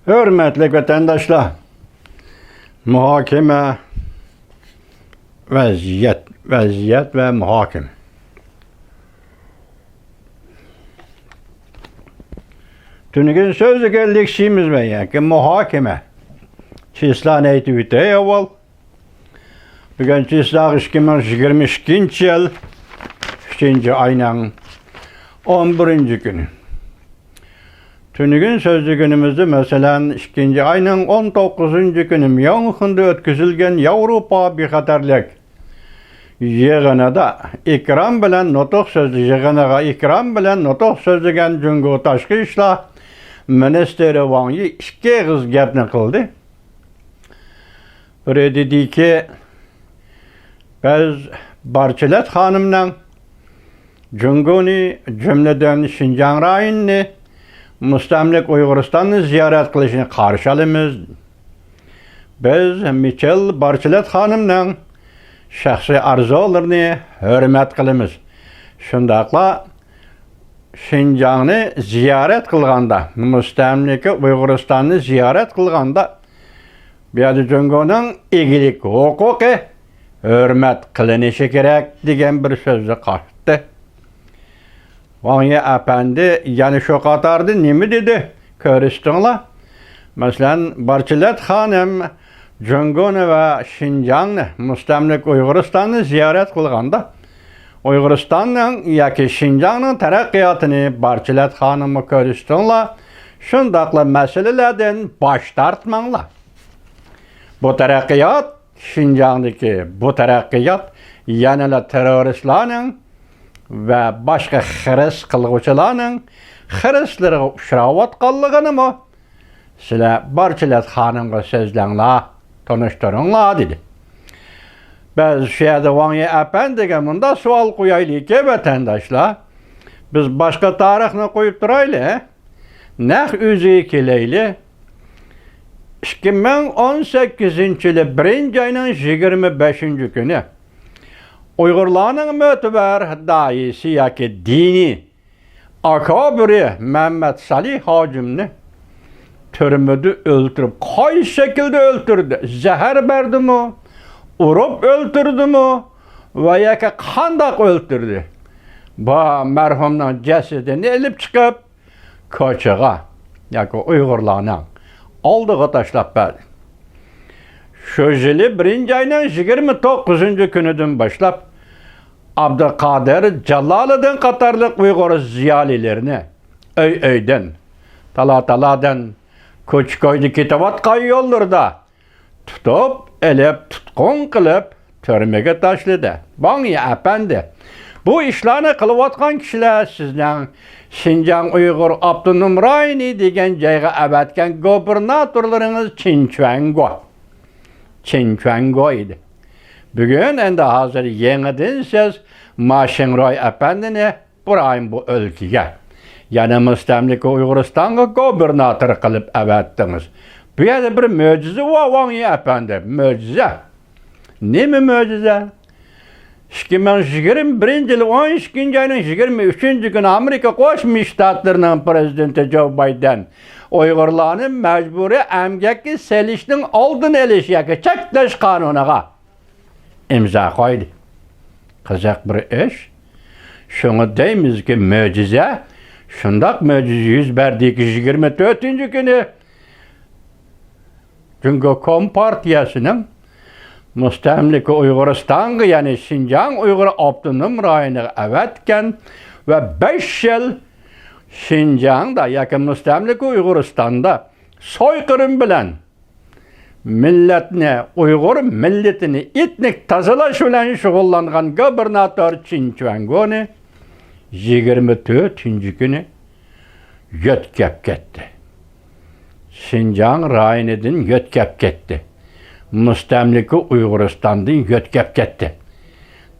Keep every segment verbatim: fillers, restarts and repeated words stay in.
ھۆرمەتلىك ۋەتەنداشلار، مۇھاكىمە، ۋەزىيەت، ۋەزىيەت ۋە مۇھاكىمە. تۈنۈگۈن سۆزلىگەن لېكسىيىمىز ۋە ياكى مۇھاكىمە چىسلانى ئېيتىپ ئۆتەي ئاۋۋال. بۈگۈن چىسلاغ ئىككى مىڭ يىگىرمە ئىككىنچى يىل ئۈچىنچى ئاينىڭ ئون بىرىنچى كۈنى. تۈنۈگۈن سۆزلىگىنىمىزدە، مەسىلەن، ئىككىنچى ئاينىڭ ئون توققۇزىنچى كۈنى ميۇنخېندا ئۆتكۈزۈلگەن ياۋروپا بىخەتەرلىك يىغىنىدا ئىكرام بىلەن نۇتۇق سۆزلە-، يىغىنىغا ئىكرام بىلەن نۇتۇق سۆزلىگەن جۇڭگو تاشقى ئىشلار مىنىستىرى ۋاڭ يى ئىككى ئېغىز گەپنى قىلدى. بىرى دېدىكى، بىز بارچىلەت خانىمنىڭ جۇڭگونى، جۈملىدىن شىنجاڭ رايونىنى، مۇستەملىكە ئۇيغۇرىستاننى زىيارەت قىلىشىنى قارشى ئالىمىز. بىز مىچېل بارچىلەت خانىمنىڭ شەخسىي ئارزۇلىرىنى ھۆرمەت قىلىمىز. شۇنداقلا شىنجاڭنى زىيارەت قىلغاندا، مۇستەملىكە ئۇيغۇرىستاننى زىيارەت قىلغاندا، بۇ يەردە جۇڭگونىڭ ئىگىلىك ھوقۇقى ھۆرمەت قىلىنىشى كېرەك، دېگەن بىر سۆزنى قاقتى. ۋاڭ يى ئەپەندى يەنە شۇ قاتاردا نېمە دېدى؟ كۆرۈشتۈڭلار. مەسىلەن، بارچىلەت خانىم جۇڭگونى ۋە شىنجاڭنى، مۇستەملىكە ئۇيغۇرىستاننى زىيارەت قىلغاندا، ئۇيغۇرىستاننىڭ ياكى شىنجاڭنىڭ تەرەققىياتىنى بارچىلەت خانىممۇ كۆرۈشتۈڭلار. شۇنداقلا مەسىلىلەردىن باش تارتماڭلار. بۇ تەرەققىيات، شىنجاڭدىكى بۇ تەرەققىيات يەنىلا تېررورىستلارنىڭ ۋە باشقا خىرىس قىلغۇچىلارنىڭ خىرىسلىرىغا ئۇچراۋاتقانلىقىنىمۇ سىلەر بارچىلەت خانىمغا سۆزلەڭلار، تونۇشتۇرۇڭلار، دېدى. بىز شۇ يەردە ۋاڭ يى ئەپەندىگە مۇنداق سوئال قويايلىكى، ۋەتەنداشلار، بىز باشقا تارىخنى قويۇپ تۇرايلى، نەق ئۆزىگە كېلەيلى. ئىككى مىڭ ئون سەككىزىنچى يىلى بىرىنچى ئاينىڭ يىگىرمە بەشىنچى كۈنى ئۇيغۇرلارنىڭ مۆتىبەر دائىيسى ياكى دىنىي ئاكابىرى مەمەت سالىھ ھاجىمنى تۈرمىدە ئۆلتۈرۈپ، قايسى شەكىلدە ئۆلتۈردى؟ زەھەر بەردىمۇ؟ ئۇرۇپ ئۆلتۈردىمۇ؟ ۋە ياكى قانداق ئۆلتۈردى؟ بۇ مەرھۇمنىڭ جەسىتىنى ئېلىپ چىقىپ، كوچىغا ياكى ئۇيغۇرلارنىڭ ئالدىغا تاشلاپ بەردى. شۇ يىلى بىرىنچى ئاينىڭ يىگىرمە توققۇزىنچى كۈنىدىن باشلاپ، ئابدۇقادىر جالالىدىن قاتارلىق ئۇيغۇر زىيالىيلىرىنى ئۆي-ئۆيدىن، تالا-تالادىن، كوچا-كويدا كېتىۋاتقان يوللىرىدا تۇتۇپ ئېلىپ، تۇتقۇن قىلىپ، تۈرمىگە تاشلىدى. ۋاڭ يى ئەپەندى، بۇ ئىشلارنى قىلىۋاتقان كىشىلەر سىزنىڭ شىنجاڭ ئۇيغۇر ئاپتونوم رايونى دېگەن جايغا ئەۋەتكەن گوبىرناتورلىرىڭىز چىن چۈەنگو، چىن چۈەنگو ئىدى. بۈگۈن ئەمدى ھازىر يېڭىدىن سىز ما شىڭروي ئەپەندىنى بۇرايىم بۇ ئۆلكىگە، يەنى مۇستەملىكە ئۇيغۇرىستانغا گوبىرناتور قىلىپ ئەۋەتتىڭىز. بۇ يەردە بىر مۆجىزە بار، ۋاڭ يى ئەپەندى، مۆجىزە. نېمە مۆجىزە؟ ئىككى مىڭ يىگىرمە بىرىنچى يىلى ئون ئىككىنچى ئاينىڭ يىگىرمە ئۈچىنچى كۈنى ئامېرىكا قوشما شتاتلىرىنىڭ پىرېزىدېنتى جو بايدېن ئۇيغۇرلارنى مەجبۇرىي ئەمگەككە سېلىشنىڭ ئالدىنى ئېلىش ياكى چەكلەش قانۇنىغا ئىمزا قويدى. قىزىق بىر ئىش. شۇڭا دەيمىزكى، مۆجىزە. شۇنداق مۆجىزە يۈز بەردىكى، يىگىرمە تۆتىنچى كۈنى جۇڭگو كومپارتىيەسىنىڭ مۇستەملىكە ئۇيغۇرىستانغا، يەنى شىنجاڭ ئۇيغۇر ئاپتونوم رايونىغا ئەۋەتكەن ۋە بەش يىل شىنجاڭدا ياكى مۇستەملىكە ئۇيغۇرىستاندا سويقىرىم بىلەن مىللەتنى، ئۇيغۇر مىللىتىنى ئېتنىك تازىلاش بىلەن شۇغۇللانغان گوبىرناتور چىن چۈەنگونى يىگىرمە تۆتىنچى كۈنى يۆتكەپ كەتتى. شىنجاڭ رايونىدىن يۆتكەپ كەتتى. مۇستەملىكە ئۇيغۇرىستاندىن يۆتكەپ كەتتى.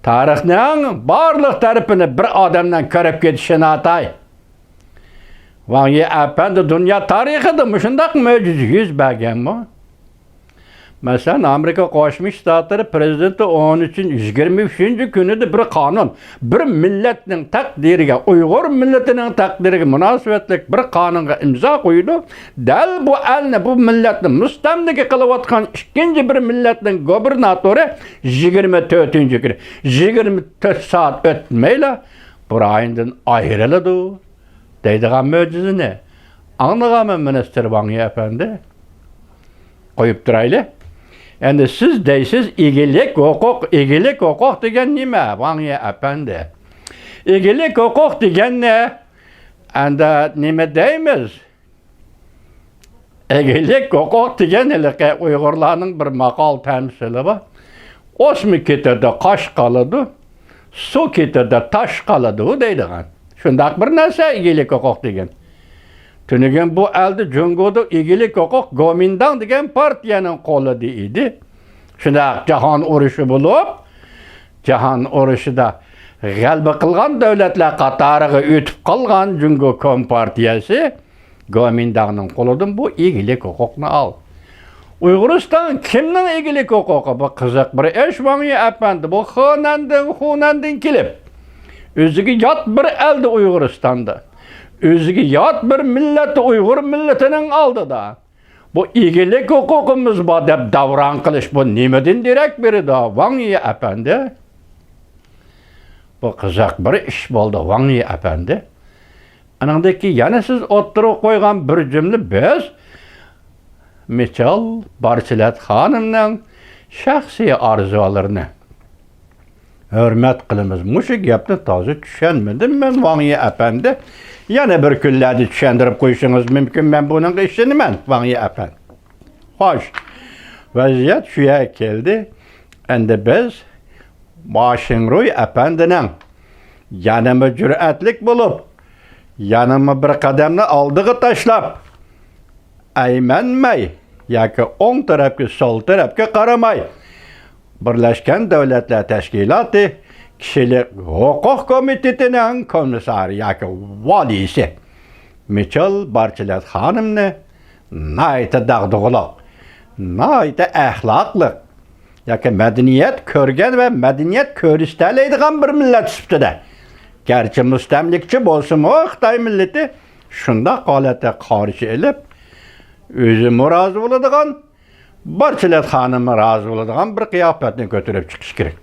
تارىخنىڭ بارلىق تەرىپىنى بىر ئادەمنىڭ كۆرۈپ كېتىشى ناتاي. ۋاڭ يى ئەپەندى، دۇنيا تارىخىدا مۇشۇنداق مۆجىزە يۈز بەرگەنمۇ؟ مەسىلەن، ئامېرىكا قوشما شتاتلىرى پرېزىدېنتى ئون ئۈچىنچى، يىگىرمە ئۈچىنچى كۈنىدە بىر قانۇن، بىر مىللەتنىڭ تەقدىرىگە، ئۇيغۇر مىللىتىنىڭ تەقدىرىگە مۇناسىۋەتلىك بىر قانۇنغا ئىمزا قويىدۇ. دەل بۇ ئەلنى، بۇ مىللەتنى مۇستەملىكە قىلىۋاتقان ئىككىنچى بىر مىللەتنىڭ گۇبېرناتورى يىگىرمە تۆتىنچى كۈنى، يىگىرمە تۆت سائەت ئۆتمەيلا بۇ رايوندىن ئايرىلىدۇ دەيدىغان مۆجىزىنى ئاڭلىغانمۇ مىنىستىر ۋاڭ يى ئەپەندى؟ قويۇپ تۇرايلى. ئەمدى سىز دەيسىز، ئىگىلىك ھوقۇق، ئىگىلىك ھوقۇق دېگەن نېمە، ۋاڭ يى ئەپەندى؟ ئىگىلىك ھوقۇق دېگەننى ئەمدى نېمە دەيمىز؟ ئىگىلىك ھوقۇق دېگەن ھېلىقى ئۇيغۇرلارنىڭ بىر ماقال تەمسىلى بار. «ئوسما كېتىدۇ، قاش قالىدۇ، سۇ كېتىدۇ، تاش قالىدۇ» دەيدىغان. شۇنداق بىر نەرسە ئىگىلىك ھوقۇق دېگەن. تۈنۈگۈن بۇ ئەلدە، جۇڭگودا ئىگىلىك ھوقۇق گومىنداڭ دېگەن پارتىيەنىڭ قولىدا ئىدى. شۇنداق جاھان ئۇرۇشى بولۇپ، جاھان ئۇرۇشىدا غەلىبە قىلغان دۆلەتلەر قاتارىغا ئۆتۈپ قالغان جۇڭگو كومپارتىيەسى گومىنداڭنىڭ قولىدىن بۇ ئىگىلىك ھوقۇقنى ئال. ئۇيغۇرىستان كىمنىڭ ئىگىلىك ھوقۇقى؟ بۇ قىزىق بىر ئىش، ۋاڭ يى ئەپەندى. بۇ خېنەندىن، خۇنەندىن كېلىپ، ئۆزىگە يات بىر ئەلدە، ئۇيغۇرىستاندا، ئۆزىگە يات بىر مىللەتتە، ئۇيغۇر مىللىتىنىڭ ئالدىدا بۇ ئىگىلىك ھوقۇقىمىز بار دەپ داۋراڭ قىلىش، بۇ نېمىدىن دېرەك بېرىدۇ، ۋاڭ يى ئەپەندى؟ بۇ قىزىق بىر ئىش بولدى، ۋاڭ يى ئەپەندى. ئانىڭدىن كېيىن يەنە سىز ئوتتۇرىغا قويغان بىر جۈملە، بىز مىچال بارچىلەت خانىمنىڭ شەخسىي ئارزۇلىرىنى ھۆرمەت قىلىمىز. مۇشۇ گەپنى تازا چۈشەنمىدىم مەن، ۋاڭ يى ئەپەندى. يەنە بىر كۈنلەردە چۈشەندۈرۈپ قويۇشىڭىز مۇمكىن، مەن بۇنىڭغا ئىشىنىمەن، ۋاڭ يى ئەپەندى. خوش، ۋەزىيەت شۇ يەرگە كەلدى. ئەمدى بىز ما شىڭرۇي ئەپەندىنىڭ يەنىمۇ جۈرئەتلىك بولۇپ، يەنىمۇ بىر قەدەمنى ئالدىغا تاشلاپ، ئەيمەنمەي ياكى ئوڭ تەرەپكە، سول تەرەپكە قارىماي، بىرلەشكەن دۆلەتلەر تەشكىلاتى كىشىلىك ھوقۇق كومىتېتىنىڭ كومىسسارى ياكى ۋالىيسى مىچېل بارچېلېت خانىمنى ناھايىتى داغدۇغىلىق، ناھايىتى ئەخلاقلىق ياكى مەدەنىيەت كۆرگەن ۋە مەدەنىيەت كۆرسىتەلەيدىغان بىر مىللەت سۈپىتىدە، گەرچە مۇستەملىكىچى بولسىمۇ، خىتاي مىللىتى شۇنداق ھالەتتە قارشى ئېلىپ، ئۆزىمۇ رازى بولىدىغان، بارچېلەت خانىممۇ رازى بولىدىغان بىر قىياپەتنى كۆتۈرۈپ چىقىش كېرەك.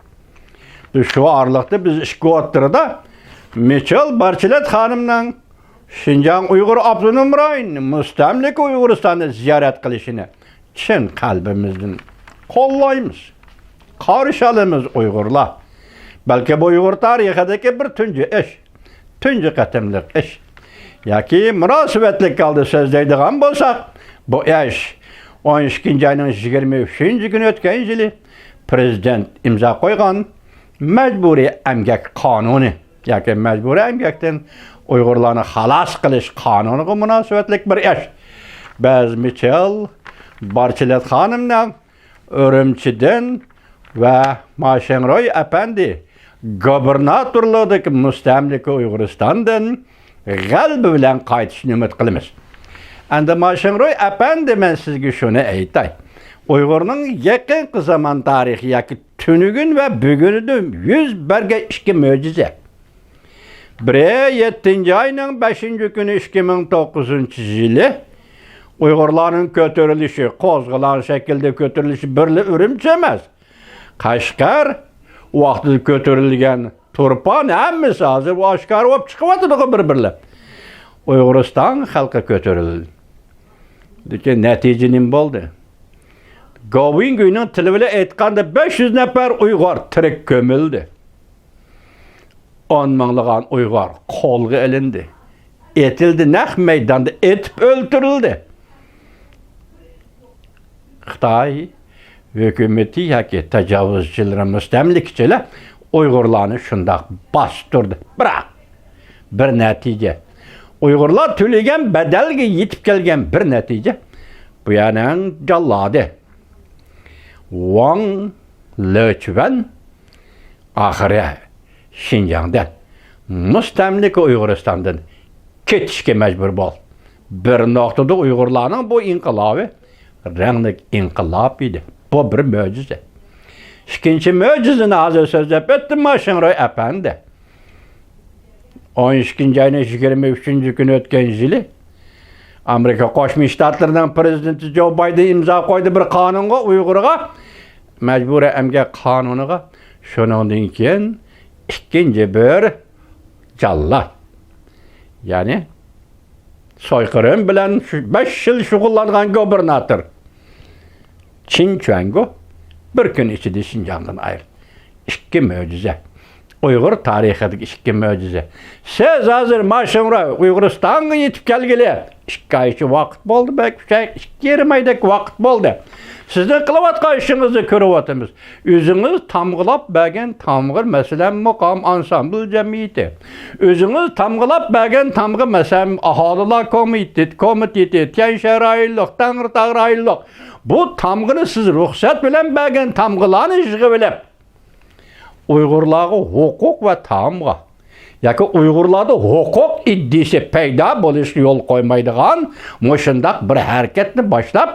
بىز شۇ ئارىلىقتا بىز ئىككى ئوتتۇرىدا مىچېل بارچېلەت خانىمنىڭ شىنجاڭ ئۇيغۇر ئاپتونوم رايونىنى، مۇستەملىكە ئۇيغۇرىستاننى زىيارەت قىلىشىنى چىن قەلبىمىزدىن قوللايمىز، قارشى ئالىمىز ئۇيغۇرلار. بەلكى بۇ ئۇيغۇر تارىخىدىكى بىر تۇنجى ئىش، تۇنجى قېتىملىق ئىش ياكى مۇناسىۋەتلىك ھالدا سۆزلەيدىغان بولساق، بۇ ئىش ئون ئىككىنچى ئاينىڭ يىگىرمە ئۈچىنچى كۈنى ئۆتكەن يىلى پرېزىدېنت ئىمزا قويغان مەجبۇرىي ئەمگەك قانۇنى ياكى مەجبۇرىي ئەمگەكتىن ئۇيغۇرلارنى خالاس قىلىش قانۇنىغا مۇناسىۋەتلىك بىر ئىش. بىز مىچېل بارچېلېت خانىمنىڭ ئۈرۈمچىدىن ۋە ما شىڭرۇي ئەپەندى گۇبېرناتورلۇقىدىكى مۇستەملىكە ئۇيغۇرىستاندىن غەلىبە بىلەن قايتىشىنى ئۈمىد قىلىمىز. ئەمدى ما شىڭرۇي ئەپەندى، مەن سىزگە شۇنى ئېيتاي. ئۇيغۇرنىڭ يېقىنقى زامان تارىخى ياكى تۈنۈگۈن ۋە بۈگۈنىدە يۈز بەرگەن ئىككى مۆجىزە. بىرى، يەتتىنچى ئاينىڭ بەشىنچى كۈنى، ئىككى مىڭ توققۇزىنچى يىلى ئۇيغۇرلارنىڭ كۆتۈرۈلۈشى، قوزغىلاڭ شەكلىدە كۆتۈرۈلۈشى بىرلا ئۈرۈمچى ئەمەس، قەشقەر، ۋاقتىدا كۆتۈرۈلگەن تۇرپان، ھەممىسى ھازىر ئاشكارا بولۇپ چىقىۋاتىدىغۇ بىر-بىرلەپ. ئۇيغۇرىستان خەلقى كۆتۈرۈلدى. لېكىن نەتىجە نېمە بولدى؟ گوۋۇيۈەنگۈينىڭ تىلى بىلەن ئېيتقاندا، بەش يۈز نەپەر ئۇيغۇر تىرىك كۆمۈلدى. ئون مىڭلىغان ئۇيغۇر قولغا ئېلىندى، ئېتىلدى، نەق مەيداندا ئېتىپ ئۆلتۈرۈلدى. خىتاي ھۆكۈمىتى ياكى تاجاۋۇزچىلىرى، مۇستەملىكىچىلەر ئۇيغۇرلارنى شۇنداق باستۇردى. بىراق، بىر نەتىجە. ئۇيغۇرلار تۆلىگەن بەدەلگە يېتىپ كەلگەن بىر نەتىجە. بۇ يەرنىڭ جاللادى ۋاڭ لېچۈەن ئاخىرى شىنجاڭدىن، مۇستەملىكە ئۇيغۇرىستاندىن كېتىشكە مەجبۇر بولدى. بىر نۇقتىدا ئۇيغۇرلارنىڭ بۇ ئىنقىلابى رەڭلىك ئىنقىلاب ئىدى. بۇ بىر مۆجىزە. ئىككىنچى مۆجىزىنى ھازىر سۆزلەپ ئۆتتۈم، ما شېڭرۇي ئەپەندى. ئون ئىككىنچى ئاينىڭ يىگىرمە ئۈچىنچى كۈنى ئۆتكەن يىلى ئامېرىكا قوشما شتاتلىرىنىڭ پىرېزىدېنتى جو بايدېن ئىمزا قويدى بىر قانۇنغا، ئۇيغۇرغا مەجبۇرىي ئەمگەك قانۇنىغا. شۇنىڭدىن كېيىن ئىككىنچى بىر جاللات، يەنى سويقىرىم بىلەن شۇ بەش يىل شۇغۇللانغان گۇبېرناتور چىن چۈەنگو بىر كۈن ئىچىدە شىنجاڭدىن ئايرىلدى. ئىككى مۆجىزە. ئۇيغۇر تارىخىدىكى ئىككى مۆجىزە. سىز ھازىر ما شېڭرۇي ئۇيغۇرىستانغا يېتىپ كەلگىلى ئىككى ئايچە ۋاقىت بولدى، بەلكى ئۈچ ئاي، ئىككى يېرىم ئايدەك ۋاقىت بولدى. سىزنىڭ قىلىۋاتقان ئىشىڭىزنى كۆرۈۋاتىمىز. ئۆزىڭىز تامغىلاپ بەرگەن تامغا، مەسىلەن، مۇقام ئانسامبىل جەمئىيىتى. ئۆزىڭىز تامغىلاپ بەرگەن تامغا، مەسىلەن، ئاھالىلەر كومىتېت-، كومىتېتى، تيەنشەن رايونلۇق، تەڭرىتاغ رايونلۇق. بۇ تامغىنى سىز رۇخسەت بىلەن بەرگەن تامغىلارنى يىغىۋېلىپ، ئۇيغۇرلارغا ھوقۇق ۋە تامغا ياكى ئۇيغۇرلاردا ھوقۇق ئىدىيىسى پەيدا بولۇشىغا يول قويمايدىغان مۇشۇنداق بىر ھەرىكەتنى باشلاپ،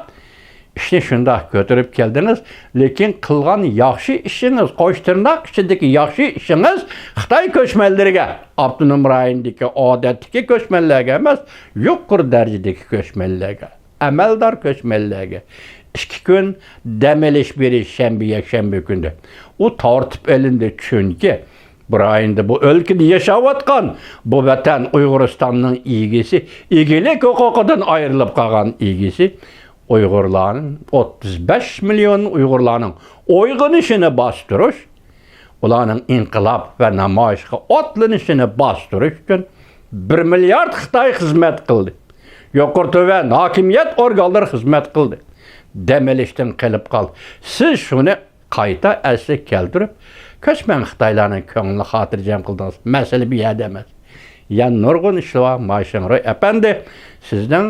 ئىشنى شۇنداق كۆتۈرۈپ كەلدىڭىز. لېكىن قىلغان ياخشى ئىشىڭىز، قوش تىرناق ئىچىدىكى ياخشى ئىشىڭىز خىتاي كۆچمەنلىرىگە، ئاپتونوم رايوندىكى ئادەتتىكى كۆچمەنلەرگە ئەمەس، يۇقىرى دەرىجىدىكى كۆچمەنلەرگە، ئەمەلدار كۆچمەنلەرگە ئىككى كۈن دەم ئېلىش بېرىش، شەنبە، يەكشەنبە كۈندە ئۇ تارتىپ ئېلىندى. چۈنكى بۇ رايوندا، بۇ ئۆلكىدە ياشاۋاتقان، بۇ ۋەتەن ئۇيغۇرىستاننىڭ ئىگىسى، ئىگىلىك ھوقۇقىدىن ئايرىلىپ قالغان ئىگىسى ئۇيغۇرلارنىڭ، ئوتتۇز بەش مىليون ئۇيغۇرلارنىڭ ئويغىنىشىنى باستۇرۇش، ئۇلارنىڭ ئىنقىلاب ۋە نامايىشقا ئاتلىنىشىنى باستۇرۇش ئۈچۈن بىر مىليارد خىتاي خىزمەت قىلدى. يۇقىرى تۆۋەن ھاكىمىيەت ئورگانلىرى خىزمەت قىلدى. دەم ئېلىشتىن قېلىپ قالدى. سىز شۇنى قايتا ئەسلىگە كەلتۈرۈپ، كۆچمەن خىتايلارنىڭ كۆڭلىنى خاتىرجەم قىلدىڭىز. مەسىلە بۇ يەردە ئەمەس. يەنە نۇرغۇن ئىشلار بار، ما شېڭرۇي ئەپەندى. سىزنىڭ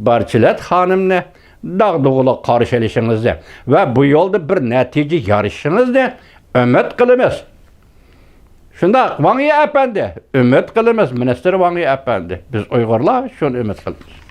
بارچىلەت خانىمنى داغدۇغىلىق قارشى ئېلىشىڭىزنى ۋە بۇ يولدا بىر نەتىجە يارىشىشىڭىزنى ئۈمىد قىلىمىز. شۇنداق، ۋاڭ يى ئەپەندى، ئۈمىد قىلىمىز، مىنىستىر ۋاڭ يى ئەپەندى. بىز ئۇيغۇرلار شۇنى ئۈمىد قىلىمىز.